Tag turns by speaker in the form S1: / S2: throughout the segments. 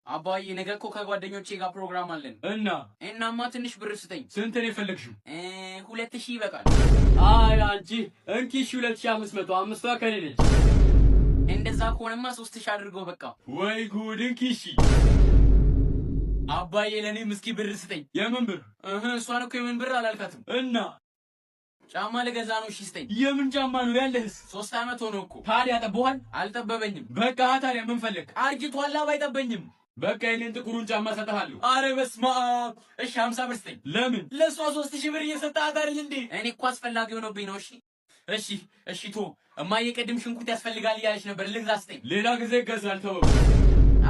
S1: አባዬ፣ ነገ እኮ ከጓደኞቼ ጋር ፕሮግራም አለን።
S2: እና?
S1: እናማ ትንሽ ብር ስጠኝ።
S2: ስንት ነው የፈለግሽው?
S1: 2000 ይበቃል።
S2: አይ አንቺ፣ እንኪ እሺ፣ 2500፣ አምስቷ ከኔ ነች።
S1: እንደዛ ከሆነማ 3000 አድርገው በቃ።
S2: ወይ ጉድ! እንኪ እሺ።
S1: አባዬ፣ ለእኔም እስኪ ብር ስጠኝ።
S2: የምን ብር?
S1: እህ፣ እሷን እኮ የምን ብር አላልካትም።
S2: እና?
S1: ጫማ ልገዛ ነው። እሺ ስጠኝ።
S2: የምን ጫማ ነው ያለህስ?
S1: 3 ዓመት ሆነው እኮ።
S2: ታዲያ ጠቦሃል?
S1: አልጠበበኝም።
S2: በቃ ታዲያ ምን ፈለግ?
S1: አርጅቷላ፣ ባይጠበኝም።
S2: በቃ የኔን ጥቁሩን ጫማ እሰጥሃለሁ።
S1: አረ በስመ አብ! እሺ 50 ብር ስጠኝ።
S2: ለምን?
S1: ለእሷ 3000 ብር እየሰጠሃት አይደል እንዴ? እኔ እኮ አስፈላጊ ሆኖብኝ ነው። እሺ እሺ እሺ ቶ እማዬ ቅድም ሽንኩርት ያስፈልጋል እያለች ነበር። ልግዛ፣ ስጠኝ።
S2: ሌላ ጊዜ ይገዛል፣ ተወው።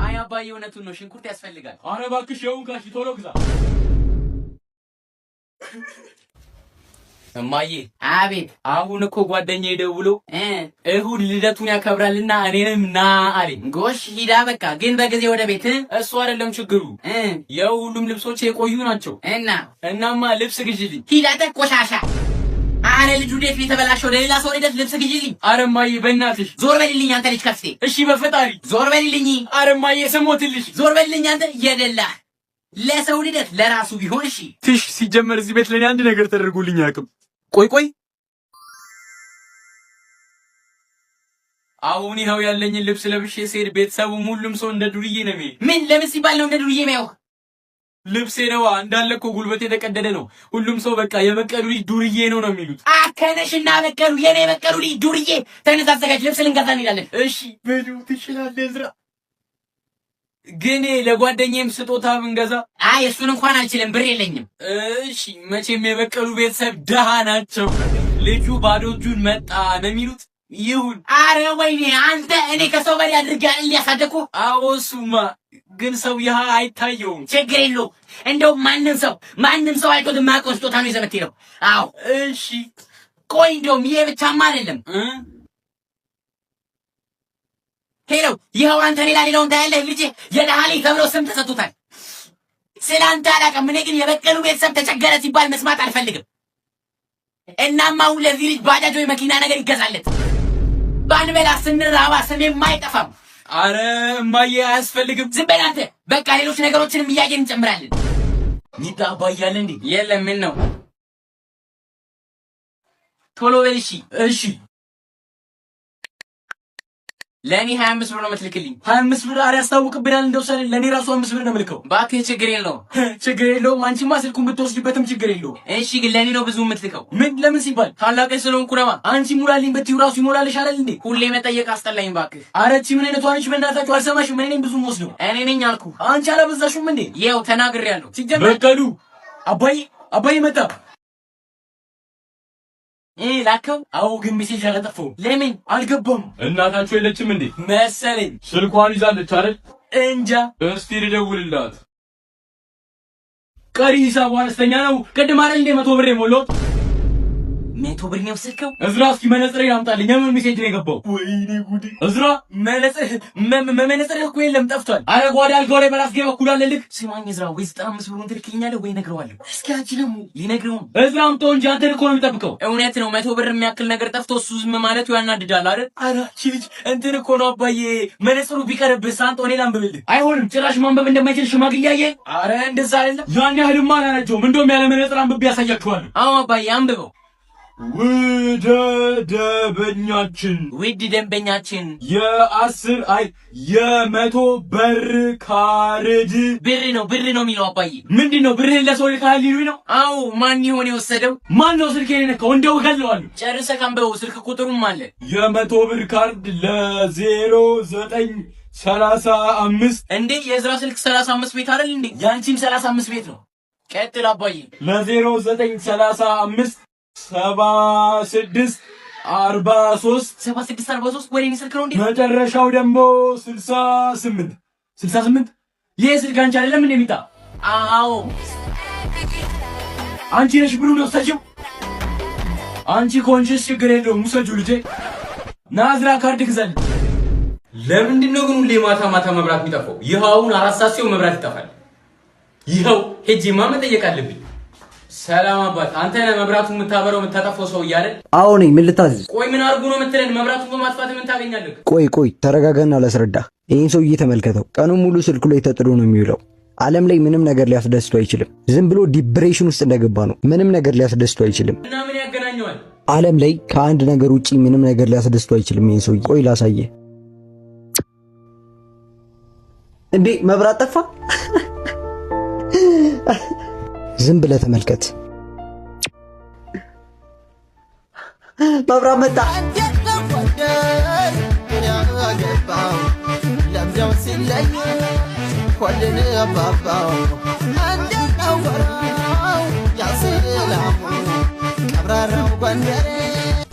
S1: አይ አባዬ፣ እውነቱን ነው፣ ሽንኩርት ያስፈልጋል።
S2: አረ እባክሽ የውን ካሽ ቶሎ ግዛ።
S1: እማዬ።
S3: አቤት።
S1: አሁን እኮ ጓደኛዬ ደውሎ እሁድ ልደቱን ያከብራልና እኔንም ና አለኝ።
S3: ጎሽ ሂዳ በቃ፣ ግን በጊዜ ወደ ቤት።
S1: እሱ አይደለም ችግሩ፣ ያው ሁሉም ልብሶች የቆዩ ናቸው።
S3: እና?
S1: እናማ ልብስ ግዢልኝ።
S3: ሂድ አንተ ቆሻሻ። አረ ልጁ እንዴት የተበላሸው! ለሌላ ሰው ልደት ልብስ ግዢልኝ።
S1: አረ እማዬ በእናትሽ።
S3: ዞር በልልኝ አንተ ልጅ ከፍቴ።
S1: እሺ በፈጣሪ።
S3: ዞር በልልኝ።
S1: አረ እማዬ ስሞትልሽ።
S3: ዞር በልልኝ አንተ የደላ። ለሰው ልደት ለራሱ ቢሆን እሺ።
S2: ትሽ ሲጀመር እዚህ ቤት ለኔ አንድ ነገር ተደርጎልኝ አያውቅም። ቆይ ቆይ፣
S1: አሁን ይኸው ያለኝን ልብስ ለብሼ ስሄድ ቤተሰቡም ሁሉም ሰው እንደ ዱርዬ ነው የሚሄድ።
S3: ምን ለምን ሲባል ነው እንደ ዱርዬ የሚያየው?
S1: ልብሴ ነዋ፣ እንዳለ እኮ ጉልበቴ የተቀደደ ነው። ሁሉም ሰው በቃ የበቀሉ ልጅ ዱርዬ ነው ነው የሚሉት።
S3: አከነሽና በቀሉ፣ የኔ በቀሉ ልጅ ዱርዬ። ተነስ አዘጋጅ፣ ልብስ ልንገዛ እንሄዳለን።
S1: እሺ በሉ፣ ትችላለህ እዝራ። ግን ለጓደኛዬም ስጦታ ብንገዛ?
S3: አይ እሱን እንኳን አልችልም፣ ብር የለኝም።
S1: እሺ፣ መቼም የበቀሉ ቤተሰብ ደሃ ናቸው። ልጁ ባዶ እጁን መጣ ነው የሚሉት። ይሁን።
S3: አረ ወይኔ አንተ፣ እኔ ከሰው በላይ አድርጌ አይደል ያሳደግኩህ?
S1: አዎ እሱማ፣ ግን ሰው ይሃ አይታየውም።
S3: ችግር የለውም። እንደውም ማንም ሰው አይቶት የማያውቀውን ስጦታ ነው ይዘህ የምትሄደው። አዎ።
S1: እሺ።
S3: ቆይ፣ እንደውም ይሄ ብቻማ አይደለም።
S1: እ?
S3: Hello፣ ይኸው አንተ ሌላ ሌላውን ታያለህ። ልጄ የደሃ ልጅ ተብሎ ስም ተሰጥቶታል። ስለ አንተ አላውቅም። እኔ ግን የበቀሉ ቤተሰብ ተቸገረ ሲባል መስማት አልፈልግም። እናም አሁን ለዚህ ልጅ ባጃጅ ወይ መኪና ነገር ይገዛለት። ባንበላ ስንራባ ስሜም አይጠፋም።
S1: አረ እማዬ አያስፈልግም።
S3: ዝም በል አንተ። በቃ ሌሎች ነገሮችንም እያየን እንጨምራለን።
S1: ሚጣ፣ አባዬ አለ እንዴ?
S3: የለም፣ ምን ነው? ቶሎ በል እሺ።
S1: እሺ።
S3: ለእኔ 25 ብር ነው የምትልክልኝ።
S1: 25 ብር? አረ ያስታውቅብናል። እንደው ሰለን ለእኔ ራሱ 5 ብር ነው የምልከው።
S3: እባክህ ችግር የለውም።
S1: ችግር የለውም። አንቺማ ስልኩን ብትወስጂበትም ችግር የለውም።
S3: እሺ፣ ግን ለእኔ ነው ብዙ የምትልከው።
S1: ምን ለምን ሲባል?
S3: ታላቅ ስለሆንኩ ነዋ።
S1: አንቺ ሙላልኝ ብትይው ራሱ ይሞላልሽ አይደል እንዴ?
S3: ሁሌ መጠየቅ አስጠላኝ እባክህ።
S1: አረ እቺ ምን አይነቷ ነች? በእናታችሁ አልሰማሽም። እኔ ነኝ ብዙ የምወስደው።
S3: እኔ ነኝ አልኩህ።
S1: አንቺ አላበዛሽም እንዴ?
S3: ይኸው ተናግሬያለሁ።
S1: ሲጀመር በቀሉ፣ አባዬ፣ አባዬ መጣ።
S3: ላከው?
S1: አዎ፣ ግን message አላጠፋውም።
S3: ለምን?
S1: አልገባም።
S2: እናታችሁ የለችም እንዴ?
S1: መሰለኝ።
S2: ስልኳን ይዛለች አይደል?
S1: እንጃ።
S2: እስቲ ልደውልላት።
S1: ቀሪ ሂሳቡ አነስተኛ ነው። ቅድም አይደል እንዴ 100 ብር የሞላሁት?
S3: 100 ብር ነው የወሰድከው?
S1: እዝራ፣ እስኪ መነጽሬን አምጣልኝ። የምን message ነው የገባው? ወይኔ ጉዴ! እዝራ፣ መነጽርህ እኮ የለም፣ ጠፍቷል። አረ ጓዳ አልጋው ላይ በራስጌ በኩል አለልህ።
S3: ስማኝ እዝራ፣ ወይ 95 ብሩን ትልክልኛለህ ወይ እነግረዋለሁ።
S1: እስኪ አንቺ ደግሞ።
S3: ሊነግረው ነው።
S1: እዝራ አምጣው እንጂ፣ አንተን እኮ ነው የሚጠብቀው።
S3: እውነት ነው። 100 ብር የሚያክል ነገር ጠፍቶ እሱ ዝም ማለቱ ያናድዳል አይደል?
S1: አረ አንቺ ልጅ፣ እንትን እኮ ነው አባዬ፣ መነጽሩ ቢቀርብህ ሳንጦ እኔ ላንብብልህ። አይሆንም፣ ጭራሽ ማንበብ እንደማይችል ሽማግሌ አየህ። አረ እንደዛ አይደለም።
S2: ያን ያህልማ አላረጀሁም። እንደውም ያለ መነጽር አንብቤ ያሳያችኋለሁ።
S3: አዎ አባዬ፣ አንብበው።
S2: ውድ ደንበኛችን፣
S3: ውድ ደንበኛችን፣
S2: የ10፣ አይ የ100 ብር ካርድ
S3: ብር ነው፣ ብር ነው የሚለው አባዬ።
S1: ምንድን ነው፣ ብርህን ለሰው ልካል ሊሉኝ ነው?
S3: አዎ፣ ማን ይሆን የወሰደው?
S1: ማን ነው ስልኬን የነካው? እንደው እገለዋለሁ።
S3: ጨርሰህ አንብበው፣ ስልክ ቁጥሩም አለ።
S2: የ100 ብር ካርድ ለ0935
S3: እንዴ፣ የእዝራ ስልክ 35 ቤት አይደል እንዴ?
S1: የአንቺም 35 ቤት ነው።
S3: ቀጥል አባዬ።
S2: ለ0935 76 43
S3: 76 43፣ ወደ እኔ ስልክ ነው እንዴ?
S2: መጨረሻው ደግሞ 68።
S1: 68? ይሄ ስልክ አንቺ አይደለም እንዴ ሚጣ?
S3: አዎ።
S1: አንቺ ነሽ ብሩን የወሰድሽው? አንቺ ከሆንሽስ ችግር የለውም፣ ውሰጂው ልጄ። ናዝራ፣ ካርድ ግዛልኝ።
S4: ለምንድን ነው ግን ሁሌ ማታ ማታ መብራት የሚጠፋው? ይኸው አሁን 4 ሰዓት ሲሆን መብራት ይጠፋል። ይኸው ሄጄማ መጠየቅ አለብኝ። ሰላም አባት፣ አንተ ነህ መብራቱን የምታበረው የምታጠፋው ሰው እያለ?
S5: አዎ ነኝ። ምን ልታዝዝ?
S4: ቆይ ምን አድርጉ ነው የምትለን? መብራቱን በማጥፋት ምን ታገኛለህ?
S5: ቆይ ቆይ ተረጋጋና ላስረዳ። ይህን ሰውዬ ተመልከተው። ቀኑን ሙሉ ስልኩ ላይ ተጥዶ ነው የሚውለው። ዓለም ላይ ምንም ነገር ሊያስደስተው አይችልም። ዝም ብሎ depression ውስጥ እንደገባ ነው። ምንም ነገር ሊያስደስተው አይችልም።
S4: እና ምን ያገናኘዋል?
S5: ዓለም ላይ ከአንድ ነገር ውጪ ምንም ነገር ሊያስደስተው አይችልም። ይህን ሰውዬ ቆይ ላሳየህ። እንዴ መብራት ጠፋ? ዝም ብለህ ተመልከት። መብራት መጣ።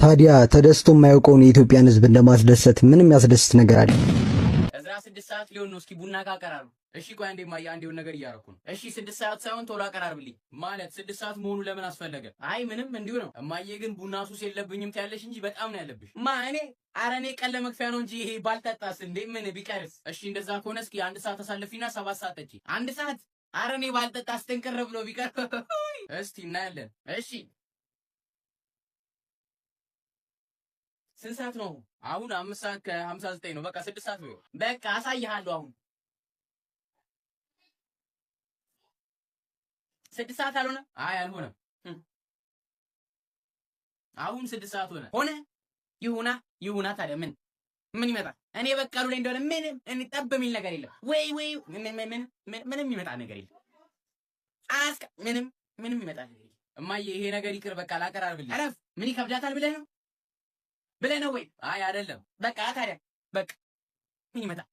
S5: ታዲያ ተደስቶ የማያውቀውን የኢትዮጵያን ሕዝብ እንደማስደሰት ምንም ያስደስት ነገር አለ?
S4: እዝራ 6 ሰዓት ሊሆን ነው። እስኪ ቡና ካቀራርቡ። እሺ ቆይ አንዴ ማያ፣ አንዴ የሆነ ነገር እያደረኩ ነው። እሺ 6 ሰዓት ሳይሆን ቶሎ አቀራርብልኝ። ማለት 6 ሰዓት መሆኑ ለምን አስፈለገ? አይ ምንም እንዲሁ ነው። እማዬ ግን ቡና ሱስ የለብኝም ትያለሽ እንጂ በጣም ነው ያለብሽ። ማ እኔ? ኧረ እኔ ቀን ለመክፈያ ነው እንጂ ይሄ ባልጠጣስ እንዴ ምን ቢቀርስ? እሺ እንደዛ ከሆነ እስኪ 1 ሰዓት አሳልፊና 7 ሰዓት ጠጪ። 1 ሰዓት? ኧረ እኔ ባልጠጣስ ጥንቅር ብሎ ቢቀር። እስቲ እናያለን። እሺ ስንት ሰዓት ነው? አሁን 5 ሰዓት ከ59 ነው። በቃ 6 ሰዓት ነው። በቃ አሳይሃለሁ። አሁን 6 ሰዓት አልሆነ? አይ አልሆነም። አሁን 6 ሰዓት ሆነ። ሆነ ይሁና ይሁና። ታዲያ ምን ምን ይመጣል? እኔ በቀሉ ላይ እንደሆነ ምንም እኔ ጠብ የሚል ነገር የለም። ወይ ወይ ምን ምን ምንም ይመጣ ነገር የለም። አስከ ምንም ምንም ይመጣ ነገር የለም። እማዬ ይሄ ነገር ይቅር፣ በቃ ላቀራርብልኝ። አረፍ ምን ይከብዳታል ብለህ ነው ብለህ ነው ወይ? አይ አይደለም። በቃ ታዲያ በቃ ምን ይመጣል?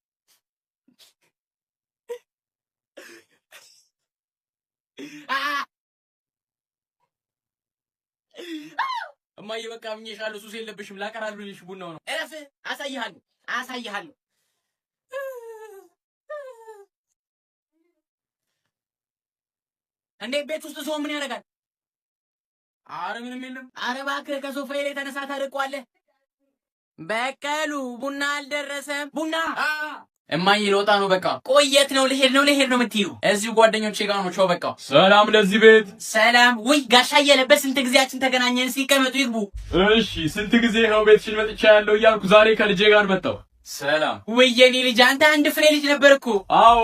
S4: እማዬ በቃ አምኜሻለሁ። ሱስ የለብሽም። ላቀራርብልሽ ቡናው ነው። እረፍ። አሳይሃለሁ አሳይሃለሁ። እንዴ ቤት ውስጥ ሰው ምን ያደርጋል? አረ ምንም የለም። አረ እባክህ ከሶፋዬ ላይ ተነሳ፣ ታርቋለህ። በቀሉ ቡና አልደረሰም። ቡና እማዬ ልወጣ ነው። በቃ ቆየት ነው ልሄድ ነው ልሄድ ነው የምትይው? እዚሁ ጓደኞቼ ጋር ነው። ቻው በቃ።
S2: ሰላም ለዚህ ቤት።
S3: ሰላም። ውይ ጋሻ አየለ በስንት ጊዜያችን ተገናኘን። ሲቀመጡ ይግቡ።
S2: እሺ ስንት ጊዜ ይኸው ቤትሽን መጥቻ ያለው እያልኩ ዛሬ ከልጄ ጋር መጣሁ።
S4: ሰላም።
S3: ውይ የኔ ልጅ አንተ አንድ ፍሬ ልጅ ነበር እኮ።
S2: አዎ።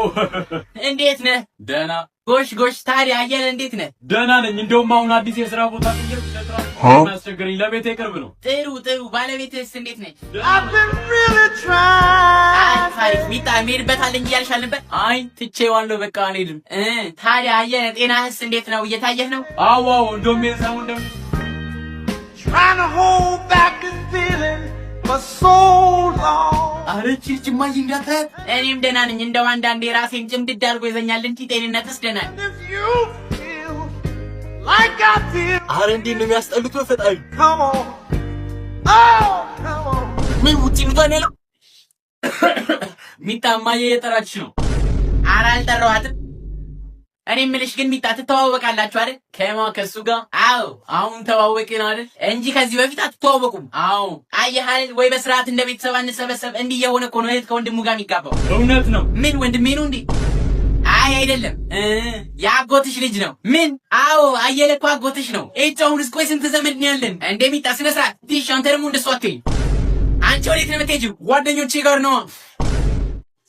S3: እንዴት ነህ?
S2: ደህና።
S3: ጎሽ ጎሽ። ታዲያ አየለ እንዴት ነህ?
S2: ደህና ነኝ። እንደውም አሁን አዲስ የስራ ቦታ ቀየርኩ። ለስራ ያስቸግረኝ ለቤቴ ቅርብ ነው።
S3: ጥሩ ጥሩ። ባለቤትህስ እንዴት ነች? አሪፍ አሪፍ። ሚጣ የምሄድበት አለኝ እያልሽ አልነበር?
S4: አይ ትቼዋለሁ። በቃ አልሄድም።
S3: ታዲያ አየለ ጤናህስ እንዴት ነው? እየታየህ ነው?
S2: አዎ አዎ። እንደውም የሰሙን ደግሞ
S4: አረቺ እማዬ እንዳታያት።
S3: እኔም ደህና ነኝ። እንደው አንዳንዴ ራሴን ጭምድድ አድርጎ ይዘኛል እንጂ ጤንነትስ ደህና ነኝ።
S1: አረ እንዴት ነው የሚያስጠሉት! በፈጣሪ ምን ውጪ ነው ያለው?
S4: ሚጣ እማዬ እየጠራችሽ ነው።
S3: ኧረ አልጠራኋትም። እኔ የምልሽ ግን ሚጣ ትተዋወቃላችሁ አይደል?
S4: ከማ ከሱ ጋር?
S3: አዎ።
S4: አሁን ተዋወቅን አይደል?
S3: እንጂ ከዚህ በፊት አትተዋወቁም።
S4: አዎ።
S3: አየህ አይደል? ወይ በስርዓት እንደ ቤተሰብ አንሰበሰብ። እንዲህ የሆነ እኮ ነው እህት ከወንድሙ ጋር የሚጋባው።
S2: እውነት ነው።
S3: ምን ወንድሜ ነው እንዴ? አይ አይደለም፣ የአጎትሽ ልጅ ነው። ምን? አዎ አየለ እኮ አጎትሽ ነው። እጭ አሁንስ ቆይ ስንት ዘመድ ነው ያለን እንዴ? ሚጣ ስነ ስርዓት ትይሽ። አንተ ደግሞ እንደሷ አትይኝ። አንቺ ወዴት ነው የምትሄጂው?
S4: ጓደኞቼ ጋር ነው።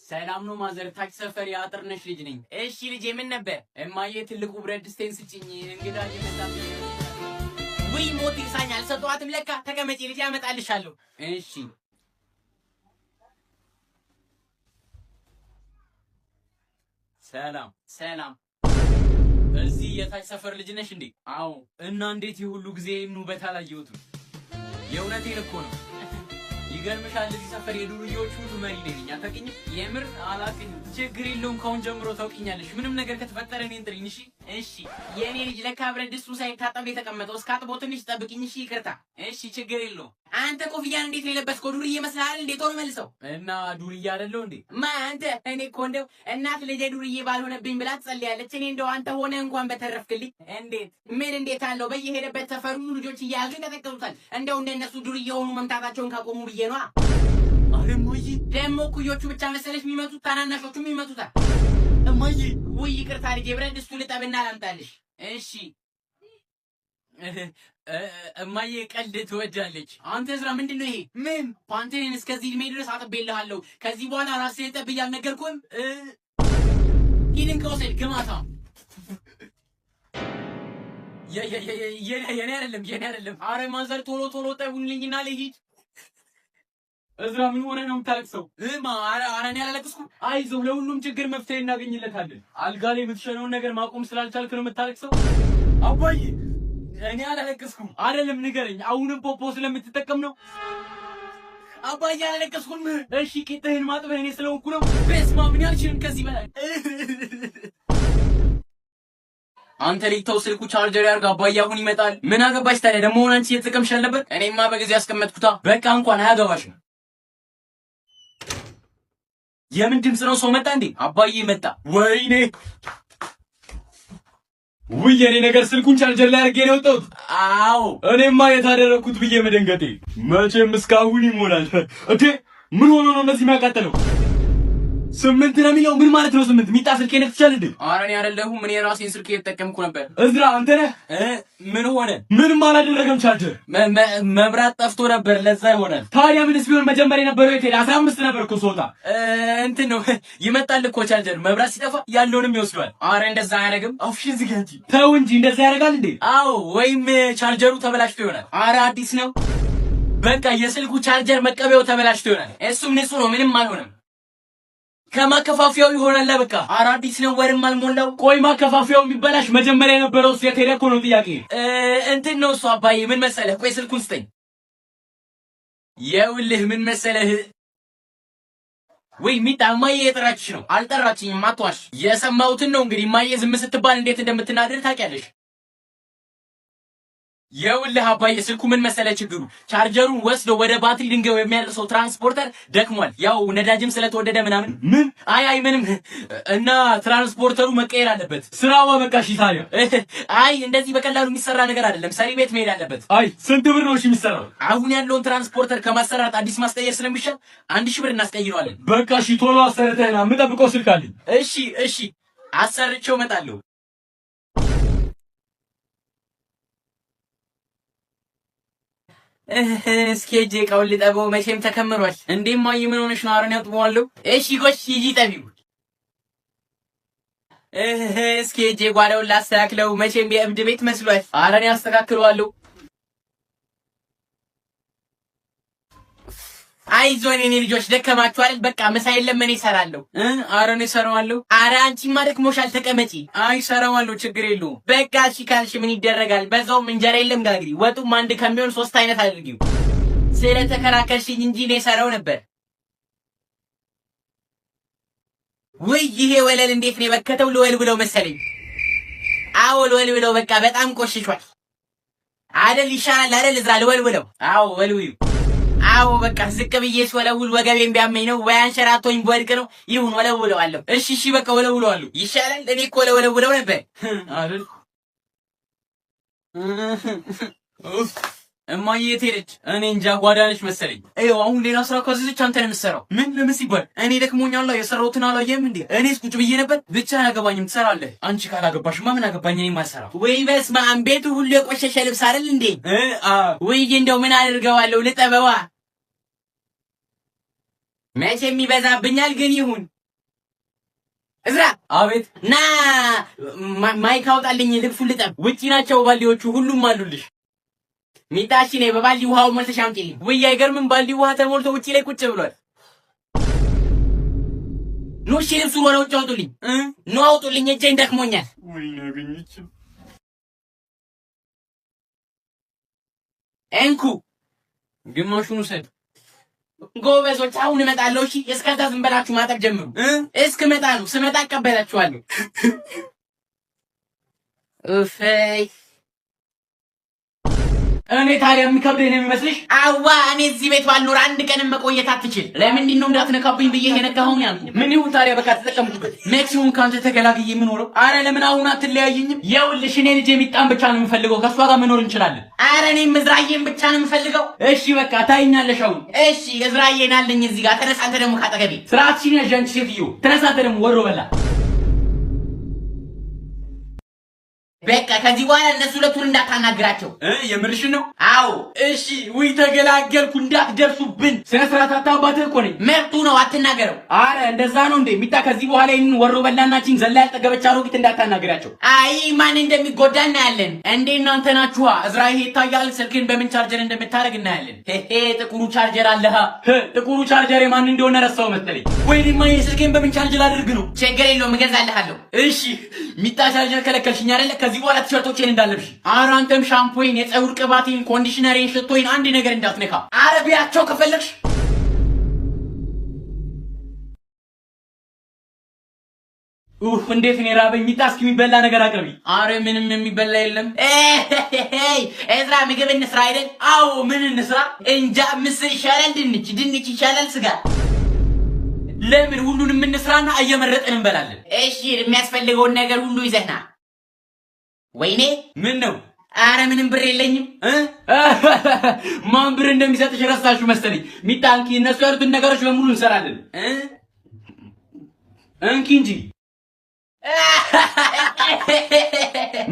S4: ሰላም ነው ማዘር። ታች ሰፈር የአጥርነሽ ልጅ ነኝ።
S3: እሺ ልጄ ምን ነበር?
S4: እማዬ ትልቁ ብረት ድስቴን ስጭኝ፣ እንግዳ እየመጣብኝ ነው።
S3: ውይ ሞት ይርሳኝ፣ አልሰጠኋትም ለካ። ተቀመጪ ልጄ አመጣልሻለሁ።
S4: እሺ። ሰላም
S3: ሰላም።
S4: እዚህ የታች ሰፈር ልጅ ነሽ እንዴ? አዎ። እና እንዴት የሁሉ ጊዜ ውበት አላየሁትም? የእውነቴን እኮ ነው። ይገርምሻል፣ እዚህ ሰፈር የዱርዬዎች ሁሉ መሪ ነኝ። አታውቂኝም? የምር አላውቅኝም። ችግር የለውም፣ ካሁን ጀምሮ ታውቂኛለሽ። ምንም ነገር ከተፈጠረ እኔን ጥሪኝ። እሺ?
S3: እሺ የኔ ልጅ ለካ ብረት ድስቱ ሳይታጠብ የተቀመጠው። እስከ አጥቦ ትንሽ ጠብቂኝ። እሺ? ይቅርታ።
S4: እሺ፣ ችግር የለውም።
S3: አንተ ኮፍያን እንዴት ነው የለበስከው? ዱርዬ መስልሃል እንዴ? ቶሎ መልሰው።
S4: እና ዱርዬ አይደለሁ እንዴ?
S3: ማ አንተ? እኔ እኮ እንደው እናት ልጄ ዱርዬ ባልሆነብኝ ብላ ትጸልያለች። እኔ እንደው አንተ ሆነ እንኳን በተረፍክልኝ። እንዴት? ምን እንዴት አለው? በየሄደበት ሰፈር ሁሉ ልጆች እየያዙ ይቀጠቅጡታል። እንደው እንደነሱ ዱርዬ ሆኑ መምታታቸውን ካቆሙ ብዬ ነዋ።
S4: አረ እማዬ፣
S3: ደግሞ እኩዮቹ ብቻ መሰለሽ የሚመቱት፣ ታናናሾቹም ይመቱታል።
S4: እማዬ።
S3: ውይ ይቅርታ ልጄ፣ ብረት ድስቱ ልጠብና ላምጣልሽ።
S4: እሺ። እማዬ ቀልድ ትወዳለች። አንተ እዝራ ምንድን ነው ይሄ? ምን ፓንቴን እስከዚህ እድሜ ድረስ አጥቤልሃለሁ። ከዚህ በኋላ ራስህን ጠብ እያልነገርኩህም ይህንን ከውሰድ ግማታ። የኔ አይደለም የኔ አይደለም። አረ ማዘር ቶሎ ቶሎ ጠቡልኝና ልሂድ።
S2: እዝራ ምን ሆነህ ነው የምታለቅሰው?
S4: እማ አረ እኔ አላለቅስኩም።
S2: አይዞህ ለሁሉም ችግር መፍትሄ እናገኝለታለን። አልጋ ላይ የምትሸነውን ነገር ማቆም ስላልቻልክ ነው የምታለቅሰው? አባዬ እኔ አላለቀስኩም። አይደለም ንገረኝ፣ አሁንም ፖፖ ስለምትጠቀም ነው?
S4: አባዬ አላለቀስኩም።
S2: እሺ ቂጥህን ማጥበህ እኔ ስለሆንኩ ነው?
S4: በስመ አብ እኔ አልችልም ከዚህ በላይ። አንተ ልጅ ተው፣ ስልኩ ቻርጀር ያርግ። አባዬ አሁን ይመጣል። ምን አገባሽ ታዲያ? ደግሞ አሁን አንቺ እየተጠቀምሽ አልነበር? እኔማ በጊዜ ያስቀመጥኩታ። በቃ እንኳን አያገባሽም። የምን ድምፅ ነው? ሰው መጣ እንዴ? አባዬ መጣ።
S2: ወይኔ ውይ፣ የኔ ነገር ስልኩን ቻርጀር ላይ አድርጌ ነው የወጣሁት።
S4: አዎ
S2: እኔማ የታደረኩት ብዬ መደንገጤ። መቼም እስካሁን ይሞላል። እንዴ ምን ሆኖ ነው እንደዚህ የሚያቃጥለው? 8 ነው የሚለው ምን ማለት ነው? 8 ሚጣ ስልኬ ነክተሻል እንዴ?
S4: ኧረ እኔ አይደለሁም። እኔ ራሴን ስልክ እየተጠቀምኩ ነበር።
S2: እዝራ አንተ ነህ?
S4: ምን ሆነ?
S2: ምንም አላደረገም ቻርጀር።
S4: መብራት ጠፍቶ ነበር ለዛ ይሆናል።
S2: ታዲያ ምንስ ቢሆን መጀመሪያ የነበረው የት ሄደ? 15 ነበር እኮ ስወጣ።
S4: እንትን ነው ይመጣል እኮ ቻርጀር። መብራት ሲጠፋ ያለውንም ይወስዷል። አረ እንደዛ አያደርግም።
S2: አፍሽን ዝጋ እንጂ። ተው እንጂ እንደዛ ያደርጋል እንዴ?
S4: አዎ ወይም ቻርጀሩ ተበላሽቶ ይሆናል። አረ አዲስ ነው። በቃ የስልኩ ቻርጀር መቀበያው ተበላሽቶ ይሆናል። እሱም ንጹህ ነው፣ ምንም አልሆነም። ከማከፋፈያው ይሆናል። በቃ ኧረ አዲስ ነው፣ ወርም አልሞላው።
S2: ቆይ ማከፋፈያው የሚበላሽ መጀመሪያ የነበረው የት ሄደ እኮ ነው ጥያቄ።
S4: እንትን ነው እሱ አባዬ፣ ምን መሰለህ፣ ቆይ ስልኩን ስጠኝ። ይኸውልህ ምን መሰለህ፣ ወይ ሚጣ እማዬ የጠራችሽ ነው። አልጠራችኝም፣ አትዋሽ። የሰማሁትን ነው እንግዲህ። እማዬ ዝም ስትባል እንዴት እንደምትናደድ ታውቂያለሽ። ይኸውልህ አባዬ ስልኩ ምን መሰለህ ችግሩ፣ ቻርጀሩን ወስዶ ወደ ባትሪ ድንጋዩ የሚያደርሰው transporter ደክሟል። ያው ነዳጅም ስለተወደደ ምናምን።
S2: ምን?
S4: አይ አይ ምንም። እና transporter ኡ መቀየር አለበት።
S2: ስራዋ በቃ። እሺ ታዲያ።
S4: አይ እንደዚህ በቀላሉ የሚሰራ ነገር አይደለም። ሰሪ ቤት መሄድ አለበት።
S2: አይ ስንት ብር ነው እሺ የሚሰራው?
S4: አሁን ያለውን transporter ከማሰራት አዲስ ማስቀየር ስለሚሻል 1000 ብር እናስቀይረዋለን።
S2: በቃ እሺ ቶሎ አሰርተህና፣ የምጠብቀው ስልክ አለኝ።
S4: እሺ እሺ አሰርቼው እመጣለሁ። እስኪ ሂጅ እቃውን ልጠበው፣ መቼም ተከምሯል። እንዴ እማዬ ምን ሆነሽ ነው? ኧረ እኔ አጥበዋለሁ። እሺ ጎሽ ሂጂ ጠቢው። እስኪ ሂጅ ጓዳውን ላስተካክለው፣ መቼም የእብድ ቤት መስሏል። ኧረ እኔ አስተካክለዋለሁ። አይዞን የኔ ልጆች ደከማችሁ አይደል? በቃ ምሳ የለም እኔ እሰራለሁ። ኧረ እኔ እሰራዋለሁ። ኧረ አንቺማ ደክሞሻል ተቀመጪ። አይ እሰራዋለሁ ችግር የለውም። በቃ እሺ ካልሽ ምን ይደረጋል። በዛውም እንጀራ የለም ጋግሪ፣ ወጡም አንድ ከሚሆን 3 አይነት አድርጊው። ስለተከራከርሽኝ እንጂ እኔ እሰራው ነበር። ውይ ይሄ ወለል እንዴት ነው የበከተው? ልወልውለው መሰለኝ። አዎ ልወልውለው፣ በቃ በጣም ቆሽሿል አይደል? ይሻላል አይደል? እዝራ ልወልውለው። አዎ ወልውዩ። አዎ በቃ ዝቅ ብዬ ስወለውል ወገቤን ቢያመኝ ነው ወይ አንሸራቶኝ ብወድቅ ነው። ይሁን ወለውለዋለሁ። እሺ እሺ በቃ ወለውለዋለሁ። ይሻላል። እኔ እኮ ለወለውለው ነበር
S2: አይደል?
S4: እማዬ የት ሄደች? እኔ እንጃ ጓዳ ነች መሰለኝ። ይኸው አሁን ሌላ ስራ ካዘዘች አንተ ነው የምትሰራው። ምን ለምን ሲባል እኔ ደክሞኛል፣ የሰራሁትን አላየህም እንዴ? እኔስ ቁጭ ብዬ ነበር። ብቻ አያገባኝም፣ ትሰራለህ። አንቺ ካላገባሽማ ምን አገባኝ? እኔ የማልሰራው። ወይ በስመ አብ፣ ቤቱ ሁሉ የቆሸሸ ልብስ አይደል እንዴ? ውይ እንደው ምን አድርገዋለሁ? ልጠበዋ። መቼም ይበዛብኛል፣ ግን ይሁን። እዝራ።
S1: አቤት።
S4: ና ማይክ አውጣልኝ፣ ልብሱን ልጠብ። ውጪ ናቸው ባልዲዎቹ፣ ሁሉም አሉልሽ። ሚጣሺ ነይ በባልዲ ውሃው ሞልተሽ አምጪልኝ። ውይ አይገርምም? ባልዲ ውሃ ተሞልቶ ውጪ ላይ ቁጭ ብሏል። ኑ እሺ፣ ልብሱን ወደ ውጭ አውጡልኝ። ኑ አውጡልኝ፣ እጄን ደክሞኛል። እንኩ
S1: ግማሹን ውሰድ።
S4: ጎበዞች፣ አሁን እመጣለሁ። እሺ፣ እስከዛ ዝም ብላችሁ ማጠብ ጀምሩ። እስክመጣ ነው። ስመጣ እቀበላችኋለሁ። እፈይ
S1: እኔ ታዲያ የሚከብደኝ ነው የሚመስልሽ?
S4: አዋ እኔ እዚህ ቤት ባልኖር አንድ ቀንም መቆየት አትችል። ለምንድን ነው እንዳትነካብኝ ብዬ የነካኸውን ያልኩህ?
S1: ምን ይሁን ታዲያ በቃ ተጠቀምኩበት። መች ይሁን ከአንተ ተገላግዬ የምኖረው? አረ ለምን አሁን አትለያይኝም? ይኸውልሽ እኔ ልጄ ሚጣን ብቻ ነው የምፈልገው። ከእሷ ጋር መኖር እንችላለን።
S4: አረ እኔም እዝራዬን ብቻ ነው የምፈልገው።
S1: እሺ በቃ ታይኛለሽ አሁን።
S4: እሺ እዝራዬን አለኝ እዚህ ጋር። ተነሳ አንተ ደግሞ ካጠገቤ።
S1: ስርዓትሽን ያዥ አንቺ ሴትዮ። ተነሳ አንተ ደግሞ ወሮ በላ።
S3: በቃ ከዚህ በኋላ እነሱ ሁለቱን እንዳታናግራቸው።
S2: የምርሽን ነው?
S3: አዎ።
S2: እሺ። ውይ ተገላገልኩ። እንዳትደርሱብን። ስነ ስርዓት አታባትህ እኮ ነኝ።
S3: መብቱ ነው፣ አትናገረው።
S2: አረ እንደዛ ነው እንዴ? ሚጣ ከዚህ በኋላ ይህንን ወሮ በላናችን ዘላ ያልጠገበች አሮጊት እንዳታናግራቸው።
S3: አይ ማን እንደሚጎዳ እናያለን። እንዴ እናንተ ናችኋ። እዝራ ይሄ ይታያል። ስልክን በምን ቻርጀር እንደምታደርግ እናያለን። ሄሄ ጥቁሩ ቻርጀር አለሃ።
S2: ጥቁሩ ቻርጀር የማን እንደሆነ ረሳው መሰለኝ። ወይኔ ማየ ስልኬን በምን ቻርጅ ላድርግ ነው?
S3: ችግር የለውም እገዛልሃለሁ።
S2: እሺ ሚጣ ቻርጀር ከለከልሽኝ አይደለ? ከዚህ በኋላ ቲሸርቶቼን እንዳለብሽ።
S4: ኧረ አንተም ሻምፖይን፣ የፀጉር ቅባቴን፣ conditioner ኤን፣ ሽቶዬን አንድ ነገር እንዳትነካ።
S3: አረ ቢያቸው ከፈለግሽ።
S2: ኡፍ እንዴት ነው የራበኝ። ሚጣ እስኪ የሚበላ ነገር አቅርቢ።
S4: አረ ምንም የሚበላ የለም።
S3: እዝራ ምግብ እንስራ አይደል?
S2: አዎ ምን እንስራ?
S3: እንጃ ምስር ይሻላል፣ ድንች ድንች ይሻላል፣ ስጋ።
S2: ለምን ሁሉንም እንስራና እየመረጥን እንበላለን።
S3: እሺ የሚያስፈልገውን ነገር ሁሉ ይዘህና። ወይኔ
S2: ምን ነው?
S3: አረ ምንም ብር የለኝም።
S2: ማን ብር እንደሚሰጥሽ ረሳችሁ መሰለኝ። ሚጣ እንኪ፣ እነሱ ያሉትን ነገሮች በሙሉ እንሰራለን። እንኪ እንጂ።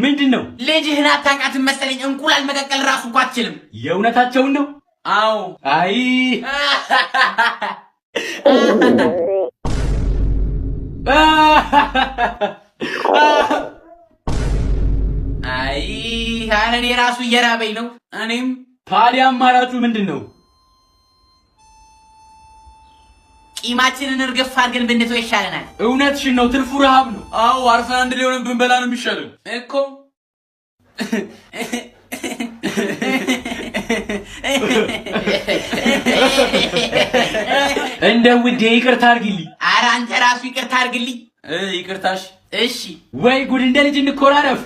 S2: ምንድን ነው?
S3: ልጅህን አታውቃትም መሰለኝ። እንቁላል መቀቀል ራሱ እንኳ አትችልም።
S2: የእውነታቸውን ነው?
S4: አዎ።
S2: አይ
S3: አይ ኧረ እኔ ራሱ እየራበኝ ነው።
S4: እኔም።
S2: ታዲያ አማራጩ ምንድን ነው?
S3: ቂማችንን እርግፍ አድርገን ብንተው ይሻለናል።
S2: እውነትሽን ነው። ትርፉ ረሃብ ነው።
S1: አዎ አርፈን አንድ ላይ ሆነን ብንበላ ነው የሚሻለው
S4: እኮ።
S2: እንደ ውዴ ይቅርታ አድርጊልኝ።
S3: ኧረ አንተ ራሱ ይቅርታ አድርግልኝ።
S1: ይቅርታሽ።
S3: እሺ
S2: ወይ ጉድ! እንደ ልጅ እንኮራረፍ።